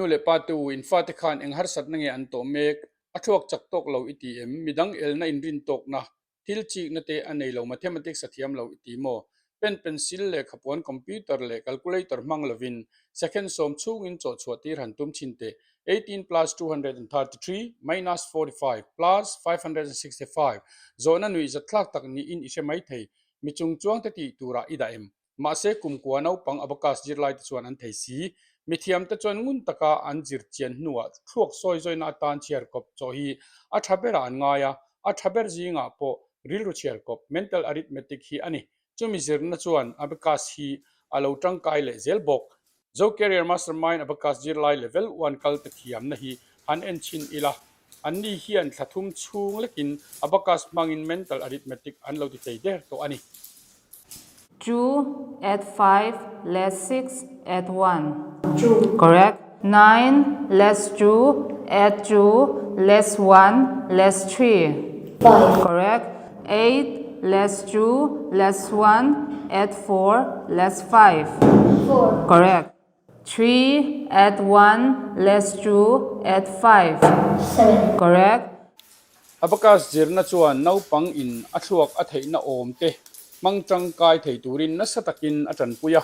Nu leh pa te u, in fate khan eng harsatna nge an tawh mek? A thluak chak tawk lo i ti em? Midang elna inrin tawkna, thil chikna te a nei lo, mathematics a thiam lo i ti maw? Pen, pencil, lehkhapuan, computer leh calculator hmang lovin second sawm chhungin chawhchhuah tir han tum chhin teh. 18 plus 233 minus 45 plus 565 Zawhna nuih zatthlak tak niin i hre maithei. Mi chungchuangte tih turah i dah em? Mahse, kumkua naupang abacus zirlaite chuan an thei si. Mithiamte chuan ngun taka an zir chian hnuah thluak sawi zawina atan chhiar kawp chaw hi a tha berah an ngai a, a tha ber zingah pawh rilru chhiar kawp, mental arithmetic, hi a ni. Chumi zirna chuan abacus hi a lo tangkai leh zel bawk. Zo Career Mastermind Abacus zirlai level one kal te thiamna hi han en chhin ila, anni hian thla thum chhung lekin Abacus hmangin mental arithmetic an lo ti thei der tawh a ni. Two add five less six add one. Two. Correct. Nine less two add two less one less three. Five. Correct. Eight less two less one add four less five. Four. Correct. Three add one less two add five. Seven. Correct. Abacus zirna chuan naupang in a thluak a theihna awm te hmang tangkai thei turin nasa takin a tanpui a.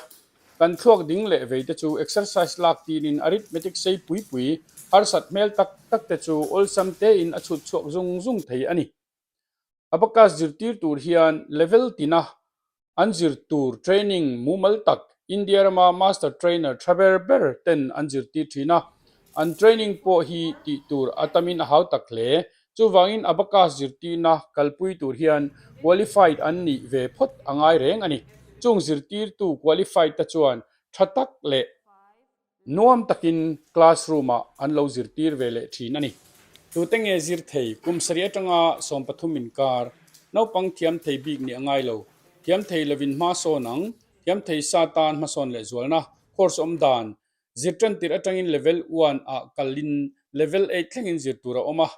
Kan thluak ding leh vei te chu exercise lak tinin arithmetic sei pui pui harsat hmel tak tak te chu awlsam tein a chhut chhuak zung zung thei a ni. Abacus zirtir tur hian level tina an zir tur training mumal tak India rama master trainer tha ber ber ten an zirtir thin a, an training pawh hi tih tur a tamin a hau tak hle. Chuvangin Abacus zirtirna kalpui tur hian qualified an nih ve phawt a ngai reng a ni. Chung zirtirtu qualified te chuan tha tak leh Nuam takin classroom ah an lo zirtir ve leh thin a ni. Tute nge zir thei? Kum sarih atanga 13 inkar, naupang thiam thei bik nih a ngai lo. Thiam thei lovin hma sawn ang, thiam thei sa tan hmasawn leh zualna, course awm dan, zir tan tirh atangin level one ah kalin level eight thlengin zir tur a awm a.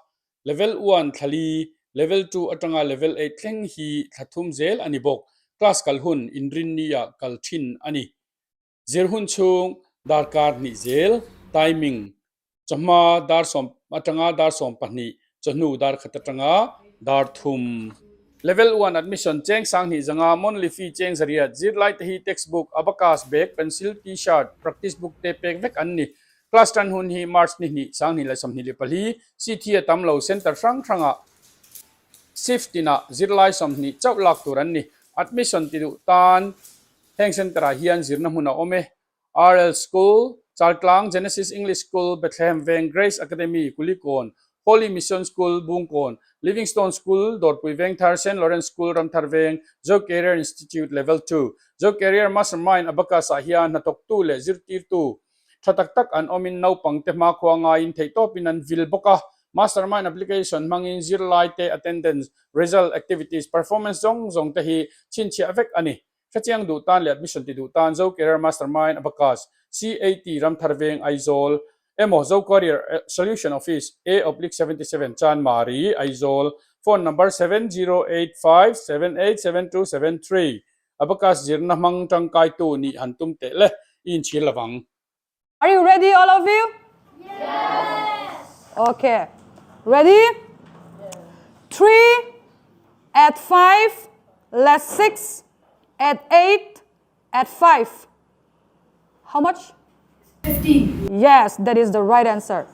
Level one thla li, level two atanga level eight thleng hi thla thum zel a ni bawk. Class kal hun inrinni ah kal thin a ni. Zir hun chhung darkar hnih zel, timing, chawhma dar sawm atanga dar 12, chawhnu dar khat atanga dar thum. Level one admission cheng sang hnih zanga monthly fee cheng zariat, zirlai te hi textbook, abacus, bag, pencil, t-shirt, practice book te pek vek an ni. Class tan hun hi March ni hnih, 2024, seat hi a tam lo, centre hrang hrangah shift tinah zirlai 20 chauh lak tur an ni. Admission ti duh tan Heng centre ah hian zirna hmun a awm e. RL School, Chaltlang, Genesis English School, Bethlehem Veng, Grace Academy, Kulikawn, Holy Mission School, Bungkawn, Livingstone School, Dawrpui Vengthar, Saint Lawrence School, Ramthar Veng, Zo Career Institute Level Two, Zo Career Mastermind Abacus ah hian hnathawktu leh zirtirtu tha tak tak an awmin naupangte hmakhua ngaiin theihtawpin an vil bawk a. Mastermind application hmangin zirlaite attendance, result, activities, performance zawng zawng te hi chhinchhiah vek a ni. Hrechiang duh tan leh admission ti duh tan Zo Career Mastermind Abacus, CAT Ramthar Veng Aizawl emaw Zo Career Solution Office, A/77 Chanmari, Aizawl, Phone number 7085787273 Abacus zirna hmang tangkaitu nih han tum teh le, i inchhir lovang. Are you ready all of you? Yes! Okay. Ready? 3 add 5 less 6 add 8 add 5. How much? 15. Yes, that is the right answer.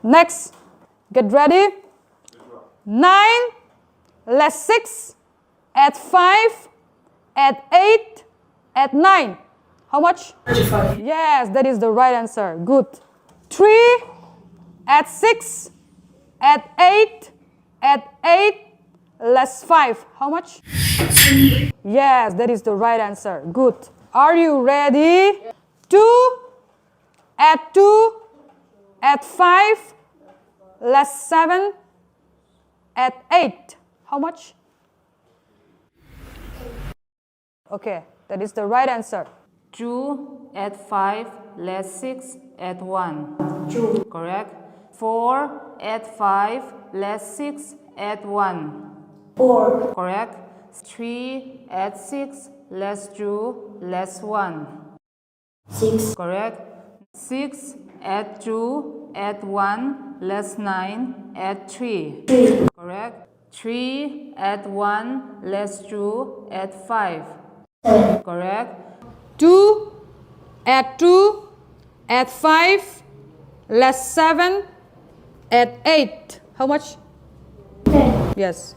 Next, get ready. 9 less 6 add 5 add 8 add 9. How much? 35. Yes, that is the right answer. Good. 3 add 6 add 8 add 8 less 5. How much? Yes, that is the right answer. Good. Are you ready? 2 add 2 add 5 less 7 add 8. How much? Okay, that is the right answer. 2 add 5 less 6 add 1. 2. Correct. 4 add 5 less 6 add 1. 4. Correct. 3 add 6 less 2 less 1. 6. Correct. 6 add 2, add 1, less 9, add 3. 3. Correct. 3, add 1, less 2, add 5. 7. Correct. 2, add 2, add 5, less 7, add 8. How much? 10. Yes.